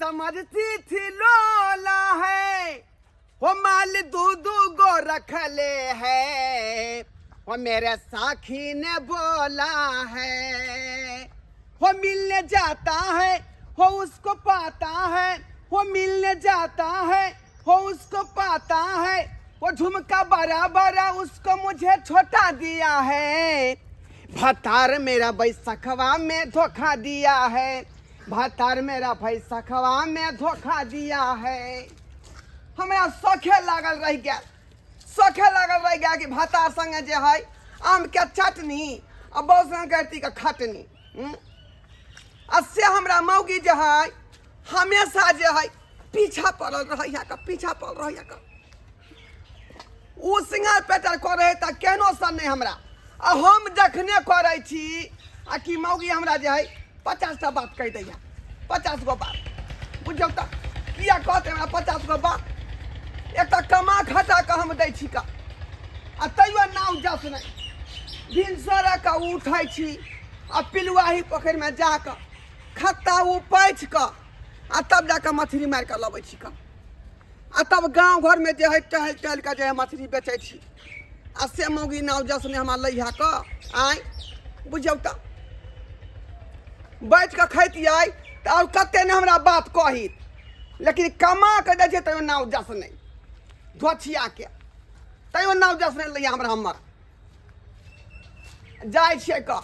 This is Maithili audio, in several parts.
समझती थी लोला है, वो माल दू दू गो रखले है, वो मेरे साखी ने बोला है। वो मिलने जाता है वो उसको पाता है, वो मिलने जाता है वो उसको पाता है, वो झुमका बड़ा बड़ा उसको मुझे छोटा दिया है। भतार मेरा बैसखवा में धोखा दिया है, भतार मेरा बैसखवा में धोखा दिया है। हमरा शौखे लागल रहि गेल, शौखे लागल रहि गेल कि भतार संगे जे है आम के चटनी आ बौ संगे करती के खटनी। आ से हमरा मौगी जे है हमेशा जे है पीछा पड़ल रहैया के, पीछा पड़ल रहैया के। ओ सिंगार पेटर करै तऽ केहनो सन नहि हमरा, आ हम जखने करै छी आ कि मौगी हमरा जे है 50टा बात कहि दैया, 50 गो बात। बुझियौ तऽ किया कहतै हमरा 50 गो बात? एक तऽ कमा खटा कऽ हम दै छी कऽ, आ तैयो नाव जस नहि। भिनसरे कऽ उठै छी आ पिलुआही पोखरिमे जा कऽ खत्ता उपाछि कऽ आ तब जा कऽ मछली मारि कऽ लबै छी कऽ, आ तब गाँव घरमे जे है टहलि टहलि कऽ जे है मछली बेचै छी। आ से मौगी नाव जस नहि हमरा लैहा कऽ। आँय बुझियौ तऽ बैठ कऽ खैतियै तऽ आओर कते ने हमरा बात कहित, लेकिन कमा कऽ दै छै तैयो नाव जस नहि, धोछियाके तैयो नाव जस नहि लैया हमरा। हमर जाइ छियै कऽ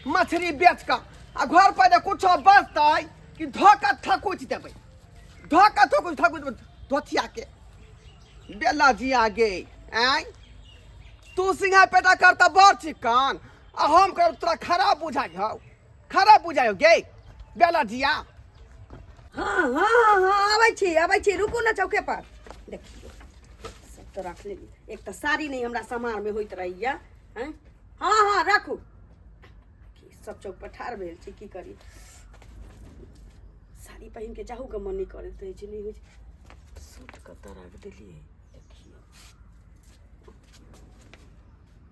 मछली बेच कऽ आ घर पर जे कुछो बचतै कि धऽ कऽ थकुचि देबै, धऽ कऽ थकुचि थकुचि देबै धोछियाके। बेला जिया गे, आँय तू सिंघा पेटा करता बड़ चिकन आ हम करब तोरा खराब बुझाइ हौ, खराब बुझाइ हौ गे बेला जिया। हाँ हाँ हाँ आबै छी, आबै छी, रुकू ने चौके पर। देखियौ सब तऽ रख लेली, एक तऽ साड़ी नहि हमरा समारमे होइत रहैया। हैं हाँ हाँ राखू, की सब चौक पर ठाढ़ भेल छी, की करी? साड़ी पहिन के जाहू के मन नहि करैत रहै छै, नहि होइ छै। सूट कतऽ राखि देलियै? देखियौ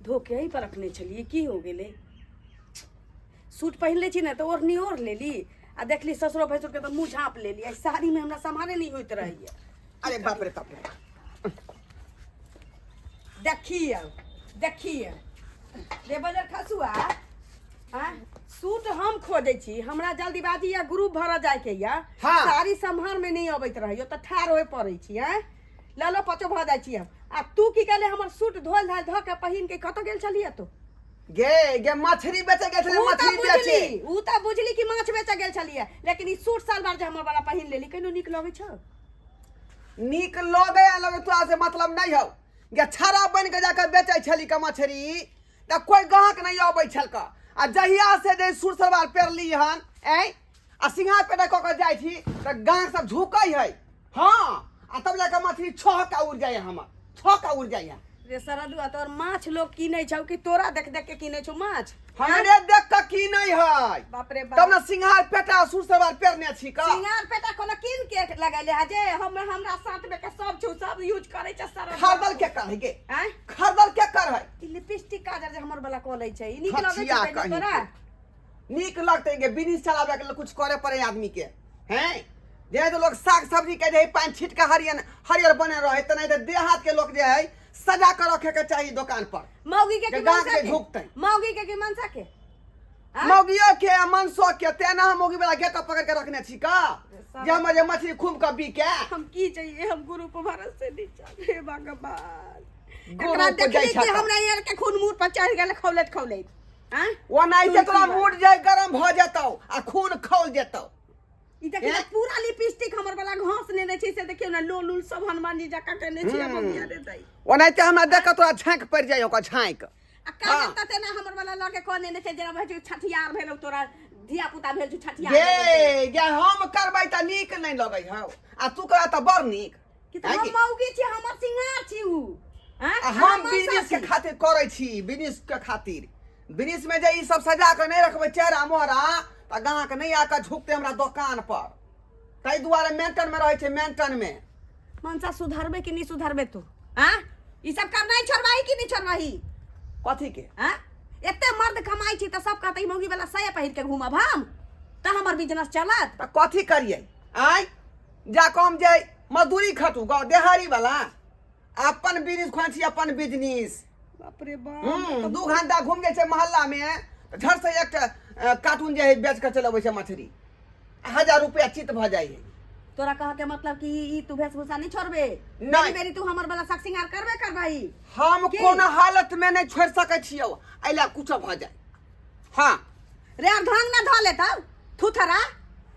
धो के एहि पर रखने छलियै, की हो गेलै? सूट पहिन लै छी ने तऽ ओढ़नी ओढ़ लेली आ देखली ससुरो भैंसुरके तऽ मुँह झाँप लेली। एहि साड़ीमे हमरा सम्हारे नहि होइत रहैया। अरे बाप रे बाप रे, देखियौ देखियौ रे बजर खसुआ, हाँ सूट हम खोजै छी, हमरा जल्दीबाजी या ग्रुप भरऽ जायके या। हाँ। साड़ी सम्हार में नहीं अबैत रहैयो तऽ ठाढ़ होय पड़ै छी। हैं ललो पचो भऽ जाइ छी हम। आ तू की कहले? हमर सूट धोल धाल धऽ के पहिन के कतऽ गेल छलियै तू? गे गे मछली बेचे गेल छलै, ऊ तऽ मछली बेचे। बुझली, ऊ तऽ बुझली कि माछ बेचऽ गेल छलियै, लेकिन ई सूट सलवार जे हमर वाला पहिन लेली, केनो नीक लगै छौ? नीक लगे आ लगे तोरा से मतलब नहीं हौ गे। छाड़ा बन के जाकर बेचै छली के मछली तऽ कोई गाहक नहीं अबै छलक, आ जहिया से जे सूट सलवार पेरली हन ऐ आ सिंघार पेटा कऽ के जाइ छी तऽ गाहक सब झुकै है। हाँ आ तब जाकर मछली छह का उड़ जाइए, हमर छह का उड़ जाइए। रे सरदुआ, तोर माछ लोग कीनै छौ कि तोरा देख देख के कीनै छौ माछ? हमरे देख के की नहीं है। बाप रे बाप। तब ने सिंघार पेटा सूट सलवार पेरने छी का। सिंगार पेटा कोनो कीन के लगैले है जे हम हमरा साथ में के सब छौ, सब यूज करै छै सरदुआ। खरीदल के कर है गे? आँय? खरीदल के कर है? ई लिपस्टिक काजर जे हमर वाला कऽ लै छै, ई नीक लगै छै खचिया पहिने कहीं तोरा? के। नीक लगतै गे, बिजनेस चलाबे के लेल कुछ करे पड़े आदमी के। हैं जे तो लोग साग सब्जी के जे पानि छीट के हरियर हरियर बने रहे तऽ नहीं तऽ देहात के लोग जे है सजा के रखे के चाहिए दुकान पर। मौगी के जे कि गाँव मनसा के के? झुकतै। मौगी के कि मनसा के? आँय? मौगियो के आ मनसो के तेना हम मौगी वाला गेटअप पकड़ के रखने छी का जे हमर जे मछली खूब के बिके। हम की चाहिए, हम गुरु पर भरोसे नहीं चाहे। हे भगवान, गुरु एकरा पर जाइ देखली कि छह तऽ। हमरा यार के खून मुँह पर चढ़ गेल खौलैत खौलैत। आँय? ओनाहिते तोरा तुलसी मूड जे गरम भऽ जेतौ आ खून खौल जेतौ। ई देखियौ हैं? पूरा लिपस्टिक हमर वाला घास नेने छै, से देखियौ ने लोल उल सब हनुमान जी जकाँ केने छी। आब हम रे दाइ। ओनाहिते हमरा देख कऽ तोरा झाँकि पड़ि जाइ, ओकर झाँकि। आ काजल तऽ तेना हमर वाला लऽ के कऽ नेने छै जेना भै छै छठियार भेलौ, तोरा धिया पुता भेल छौ छठियार गे भेलौ। गे हम करबै तऽ नीक नहि लगै हौ आ तू करबा तऽ बड़ नीक। कि तऽ है हम कि? मौगी छी, हमर सिंगार छी ऊ। आँय? आ हम हम मनसा बिजनेस के छी। खातिर करै छी, बिजनेस के खातिर। बिजनेस में जे ई सब सजा के नहि रखबै चेहरा मोहरा तऽ गाहक नहि आके झुकतै हमरा दोकान पर, ताहि दुआरे मेंटन में रहै छै, मेंटन में। मनसा सुधरबे कि नहीं सुधरबे तू? आँ ई सब करनाइ छोड़बाही कि नहीं छोड़बाही? कथी के? आँ एते मर्द कमाइ छी तऽ सब कहतै ई मौगी वाला साया पहिर के घूमब हम तऽ हमर बिजनेस चलत। तऽ कथी करियै? आय जा कऽ हम जे मजदूरी खटू गाँव देहारी वाला अपन बिजनेस खोलै छी अपन बिजनेस। बाप रे बाप। 2 घंटा घूम जाइ छै मोहल्ला में तऽ झट से एकटा कार्टून जे है बेच कऽ चलि अबै छै मछली, 1000 रुपया चित भऽ जाइ है। तोरा कह के मतलब कि ई तू वेशभूषा नहीं छोड़बे? नहीं। मेरी मेरी तू हमर वाला शक सिंगार करबे करबही। हम की? कोनो हालत में नहीं छोड़ सकै छियौ, एहि लए कुछो भऽ जाय। हाँ। रे आर ढंग ना धो लेता थुथरा,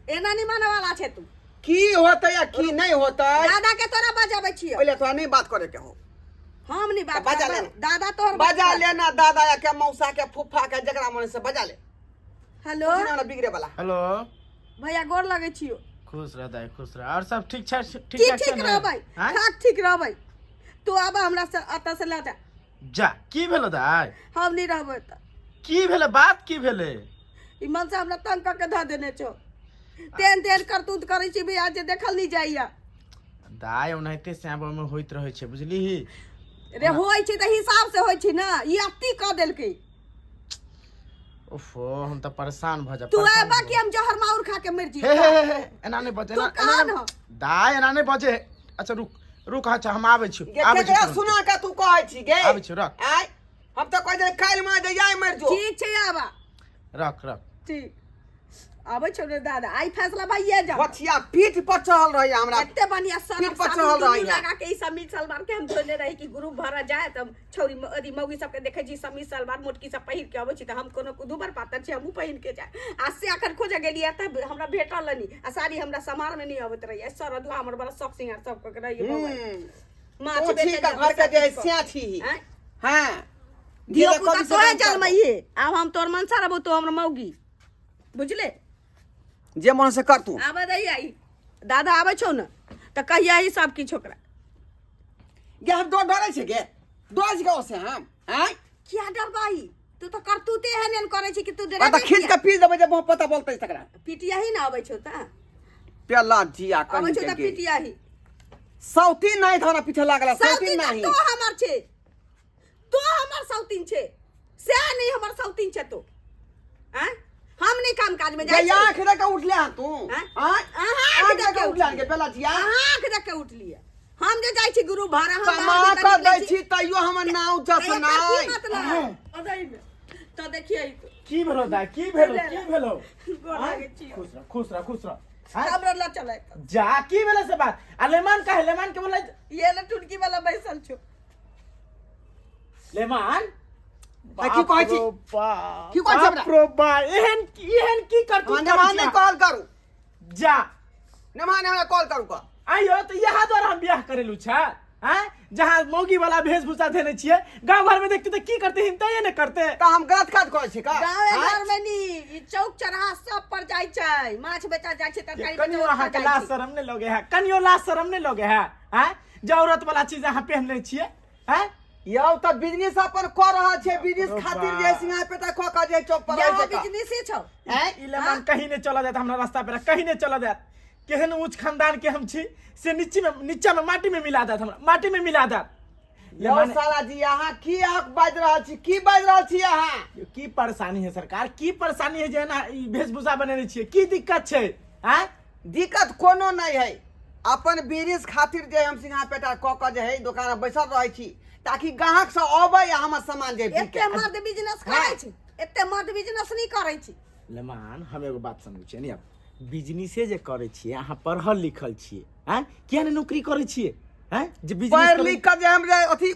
एना नहीं माने वाला छे तू। की होतै आ की नहीं होतै। दादा के तोरा बजाबै छियो। ओहि लए तोरा नहीं बात करे के हो। हम नहीं बात बजा करबै। लेना। दादा तोहर बात बजा कर। लेना दादा के, मौसा के, फूफा के, जकरा मन से बजा ले। हेलो। कुछ ना बिगड़े वाला। हेलो। भैया, गोर लगे छियो। खुश रह दाई, खुश रह। और सब ठीक छै? ठीक की ठाक छै ठीक ने? रहबै। आँय? खाक ठीक रहबै। तू आबा हमरा से अतऽ से लऽ जा। जा, की भेलो दाई? हम नहीं रहबै तऽ। की भेलै? बात की भेलै? ई मन से हमरा तंग कऽ के धऽ देने छौ। तेहन तेहन करतूत करै छी भैया जे देखल नहीं जाइया। दाई, ओनाहिते श्याम में होइत रहै छै, बुझलीही? रे, होइ छै तऽ हिसाब से होइ छै ने, ई अति कऽ देलकै। ओफो, हम तऽ परेशान भऽ जाब। तू परेशान आबा भऽ कि हम जहर माउर खा के मरि हे हे जी। हे हे, एना नहि बजे। तू एना कहाँ एना न? दाई, एना नहि बजे। अच्छा रुक रुक, अच्छा हम आबै छी। गे। आबै छी केकरा तुरन्ते। सुना के तू कहै छी गे? आबै छी, रख। आय, हम तऽ कहै छै काल्हि मार जे जाय मरि जो। ठीक छै, आबा। रख रख। ठीक, आबै छौ रे दादा, आइ फैसला भइए जा। बचिया पीठ पर चढ़ल रहैया हमरा। एते बढ़िया पीठ सरफ पर साबुन चढ़ल दुनू रहैया। लगा के ई समीज सलवार के हम धोने रही कि ग्रुप भरा जाए तऽ छौरी अथी मौगी सबके देखै छी समीज सलवार मोटकी सब पहिर के अबै छी, तऽ हम कोनो दुबर पातर छी, हमहूँ पहिर के जाए। आ से अखन खोजऽ गेलियै तऽ हमरा भेटल नहि आ साड़ी हमरा समार में नहीं अबैत रहैया। सरदुआ हमर बड़ा शौक सिंगार सब कऽ के रहैया बौआ। माछ तू बेचै छी का जाए घर के जे सब सिया छी। आँय? हाँ। धियो पुता तोहे जलमैहे, आब हम तोर मनसा रहबो, तो हमर मौगी, बुझले? जे मन से कर तू। आबे दैया ई दादा आबै छौ ने तऽ कहिया ई सब किछु ओकरा। गे, हम डर डरै छै गे, डर छै से हम आँय? किया डरबाही? तू तऽ करतूते एहन एहन करै छी कि तू आ डरेबे तऽ खींच किया? के पी देबै जे मुँह पता बोलतै तकरा। पिटिया ही ने अबै छौ तऽ। पेला जिया अबै कहीं छौ के तऽ गे। पिटिया ही। सौती नहीं था पीछे लागल सौती सौतीन तऽ नहीं। तो हमर छै, तो हमर सौतीन छै, से नहीं हमर सौतीन छै तो। आँय? हम नहीं काम काज में जाइ गे छी। आँख दे के उठले हन तू। आँय? आँय? अहाँ आँख आँख दे दे के के उठले हन गे पेला जिया। अहाँ आँख देख के उठलियै। हम जे जाइ छी गुरु भाड़ा हम कमा बाहर कऽ भीतर दै निकलै छी तैयो हमर नाव छी। जस एकर की नहि। मतलब? अदैमे। तऽ देखियै तो। की भेलो दाई? की भेलो? की भेलो? गोर लागै छी। खुश रह, खुश रह, खुश रह। आँय? हमरा लऽ चलै। जा, की भेलो से बात? आ लेमान काहे? लेमान के बोलै। ये ले टुनकी वाला बैसल छौ। लेमान। आ की कहै छी? की कहै छी हमरा? बाप रो बा, एहन एहन की करतू? हाँ, नेमान नहि कॉल करू। जा। नेमान हमरा कॉल करू कऽ। आइयो तऽ इएह द्वारा हम बियाह करेलू छै आँय, जहाँ मौगी वाला वेशभूषा धेने छियै, गाँव घर में देखते तऽ की करते? हिनते ने करते। तऽ हम गलत काज करै छी का? गाँवे आँय? घर में नी ई चौक चौराहा सब पर जाइ छै, माछ बेचा जाइ छै, तरकारी बेचा कनियो ओतऽ अहाँके जाइ लाज छै। शरम नहि लगे है? कनियो लाज शरम नहि लगे है आँय, जे औरत वाला चीज अहाँ पहनने छियै आँय? यौ, तऽ बिजनेस अपन कऽ रहल छै, बिजनेस बाप रो खातिर बा। जे सिंगार पेटा कऽ कऽ जे चौक पर यहाँ रहै छै का। बिजनेसे छौ। आँय? ई लेमान कहीं नहि चला जायत हमरा रास्ता पर, कहीं नहि चला जायत। केहन ऊंच खानदान के हम छी से नीचे में, नीचा में माटी में मिला देत, हमरा माटी में मिला देत। यौ लेमान साला जी, अहाँ की अहाँ बाजि रहल छी? की बाजि रहल छी अहाँ? की परेशानी है सरकार? की परेशानी है जे एना ई वेशभूषा बनेने छियै? की दिक्कत छै आँय? दिक्कत कोनो नहि है। अपन बिजनेस खातिर जे हम सिंगार पेटा कऽ कऽ जे है दोकान में बैसल रहै छी ताकि ग्राहक सब अबै आ हमर सामान जे बिकै। एते मर्द बिजनेस करै छै? एते मर्द बिजनेस नहीं करै छै। लेमान, हम एगो बात समझै छियै नी, आब बिजनेसे जे करै छियै, अहाँ पढ़ल लिखल छियै आँय, किया ने नौकरी करै छियै आँय जे बिजनेस? पढ़ि लिख कऽ जे हम जे अथी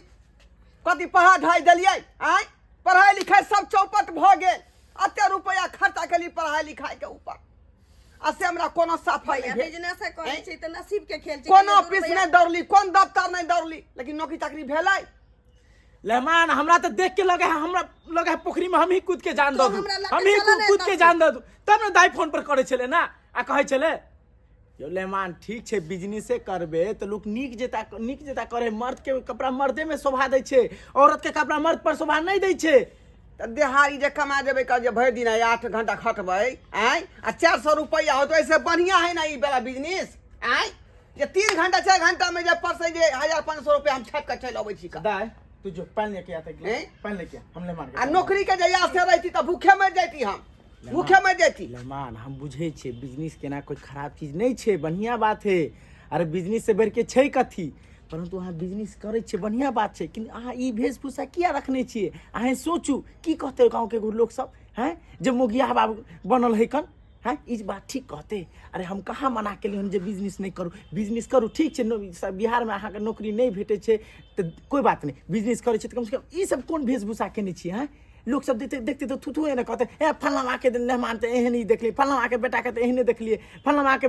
कथी पढ़ा ढाइ देलियै आँय, पढ़ाइ लिखाइ सब चौपट भऽ गेल। एते रुपैआ खर्चा केली पढ़ाइ लिखाइके ऊपर आ से हमरा कोनो सफल भैया, नहि भेल। बिजनेस करै छै तऽ नसीब के खेल छै। कोनो कहियो दू ऑफिस रुपैआ नहि दौड़ली, कोन दफ्तर नहि दौड़ली, लेकिन नौकरी चाकरी भेलै? लेमान, हमरा तऽ देख के लगे है, हमरा लगे है पोखरी में हम ही कूद के जान तो दऽ दू। हमरा लग हम ही के चलऽ ने कूद के एतऽ। जान दऽ दू, तब ने दाई फोन पर करै छलै ना आ कहै छलै। यौ लेमान, ठीक छै, बिजनेसे करबै तऽ लोक नीक जेता, नीक जेता करे। मर्द के कपड़ा मर्दे में शोभा दै छै, औरत के कपड़ा मर्द पर शोभा नहि दै छै। तऽ देहाड़ी जे कमा देबै कह जे भरि दिन 8 घंटा खटबै आँय आ 400 रुपैआ होतै, एहिसँ बढ़िआँ है ने ई वाला बिजनेस आँय, जे 3 घंटा 4 घंटा में जे परसै जे 1500 रुपैआ हम छापि कऽ चलि अबै छी का। दाई, तू जो पानि लेके आता। हैं? पानि लेके आ, हम लेमान के आ नौकरी के जहिया से रहती तऽ भूखे मरि जैती हम। भूखे मरि जैती। लमान, हम बुझै छियै बिजनेस केना कोइ खराब चीज नहि छै, बढ़िआँ बात है। अरे बिजनेस से बढ़िके छै कथी? परंतु अहाँ बिजनेस करै छियै, बढ़िआँ बात छै, किन्तु अहाँ ई वेशभूषा किया रखने छियै? अहाँ सोचू की कहतै गाँवके लोक सब, हैं, जे मोगिया बाबू बनल है कन, हैं, ई बात ठीक कहतै? अरे हम कहाँ मना केलियै हन जे बिजनेस नहि करू। बिजनेस करू, ठीक छै। बिहारमे अहाँके नौकरी नहि भेटै छै तऽ कोइ बात नहि, बिजनेस करै छै तऽ कमसँ कम ई सब कोन वेशभूषा केने छियै? हैं, लोक सब देखते देखते तऽ थुथु एने कहतै, ए फलानाके मेहमान तऽ एहन ही देखलियै, फलानाके बेटाके तऽ एहने देखलियै, फलानाके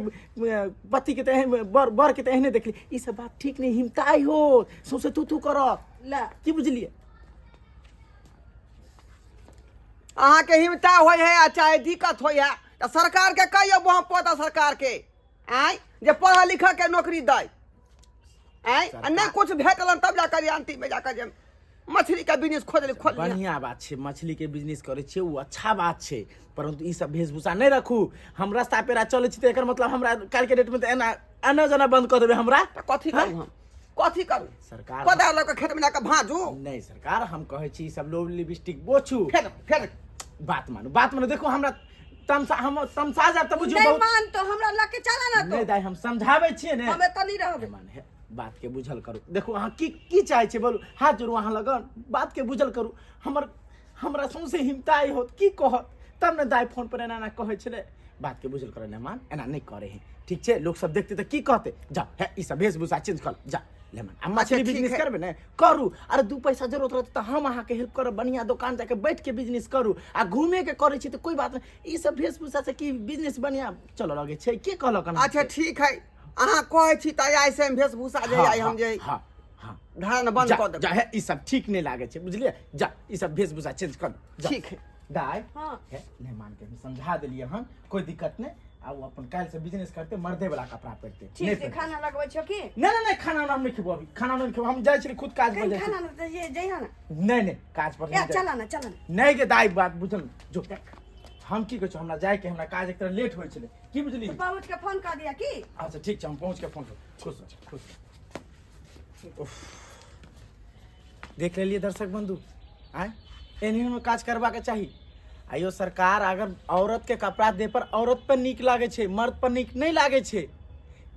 पतिके तऽ एहन, बर बरके तऽ एहने देखलियै। ई सब बात ठीक नहि, हिमताइ हो सौंसे थुथु करत। ला। की बुझलियै? अहाँके हिमता होइ है आ चाहे दिक्कत होइ है, तऽ सरकारके कहियौ वहाँ पता सरकारके आँय जे पढ़ल लिखल के नौकरी दै आँय, आ नहि कुछ भेटलन तब जाकर अंतिम में जाकर जे मछली के बिजनेस खोजली खोल। बढ़िआँ बात छै, मछलीके बिजनेस करै छियै, ओ अच्छा बात छै, परन्तु ई सब वेशभूषा नहि रखू। हम रास्ता पेरा चलै छी तऽ एकर मतलब हमरा काल्हिके डेटमे तऽ एना एना जेना बंद कऽ देबै हमरा। तऽ कथी करू हम? कथी करू? सरकार कोदार लऽ कऽ खेतमे जाकऽ भाँजू? नहि सरकार, हम कहै छी ई सब लोग लिपस्टिक बोछू। फेर फेर बात मानू, बात मानू। देखो हमरा तमसा, हम तमसा जायब तऽ बुझियौ नहीं बहुत। मान तो हमरा लके चला ना। नहि तो दाइ, हम समझाबै छियै ने। हम एतऽ नहीं रहबै। मान हे, बात के बुझल करू। देखू अहाँ की की चाहै छियै बोलू, हाथ जोड़ू अहाँ लगन, बात के बुझल करू। हमर हमरा सौंसे हिमताइ होत, की कहत? तब ने दाइ फोन पर एना एना कहै छलै। बात के बुझल करू ने, मान एना नहि करे है, ठीक छै? लोक सब देखते तऽ की कहते? जा हे, ई सब वेशभूषा चेंज कर, जा लेमन आ मछली ठीक बिजनेस है। करबै ने करू। अरे दू पैसा जरूरत रहतै तऽ हम अहाँके हेल्प करब, बढ़िआँ दोकान जाके बैठ के बिजनेस करू। आ घूमे के करै छी तऽ कोइ बात नहि, ई सब वेशभूषा से की बिजनेस बढ़िआँ चलऽ लगै छै? के कहलक एना? अच्छा ठीक है, अहाँ कहै छी तऽ आइ से हम वेशभूषा जे आइ हम जे हाँ हाँ धान बंद जा कऽ देबै। जा हे, ई सब ठीक नहि लागै छै, बुझलियै? जा, ई सब वेशभूषा चेंज कर, जा। ठीक है। दाय। हाँ। हे, मेहमान के हम समझा देलियै हन, कोई दिक्कत नहीं। आ ओ अपन काल्हि से बिजनेस करते, मर्दे वाला कपड़ा पहिरते। ठीक नहि छै। पहिरते। खाना लगबै छौ की? नहीं नहीं नहीं, खाना उना हम नहीं खेबो अभी, खाना उना नहीं खेबो। हम जाइ छली खुद काज पर कहीं जाइ छी। खाना ना तऽ ये जइहा ना। नहीं नहीं, काज पर ए नहीं जाइ। चला ना, चला ना। नहीं के दाई, बात बुझल जो हम की कहै छौ, हमरा जाय के, हमरा काज एक तरह लेट होइ छलै, की बुझली? तो पहुँच के फोन कर दिया की। अच्छा ठीक छै, हम पहुँच के फोन करब। खुश रह, खुश रह। उफ। देख लेलियै दर्शक बंधु, आँय, एहन काज करबाक चाही। आइयो सरकार अगर औरत के कपड़ा दे पर औरत पर नीक लागै छै, मर्द पर नीक नहि लागै छै।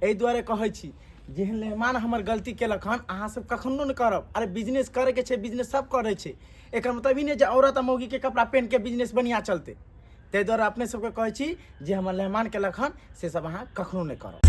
एहि दुआरे कहै छी, जेहन मेहमान हमर गलती केलक हन, अहाँ सब कखनो नहि करब। अरे बिजनेस करैके छै, बिजनेस सब करै छै, एकर मतलब ई नहि जे औरत आ मौगीके कपड़ा पहिन के बिजनेस बढ़िआँ चलतै। ताहि दुआरे अपने सबके कहै छी, जे हमर मेहमान केलक हन से सब अहाँ कखनो नहि करब।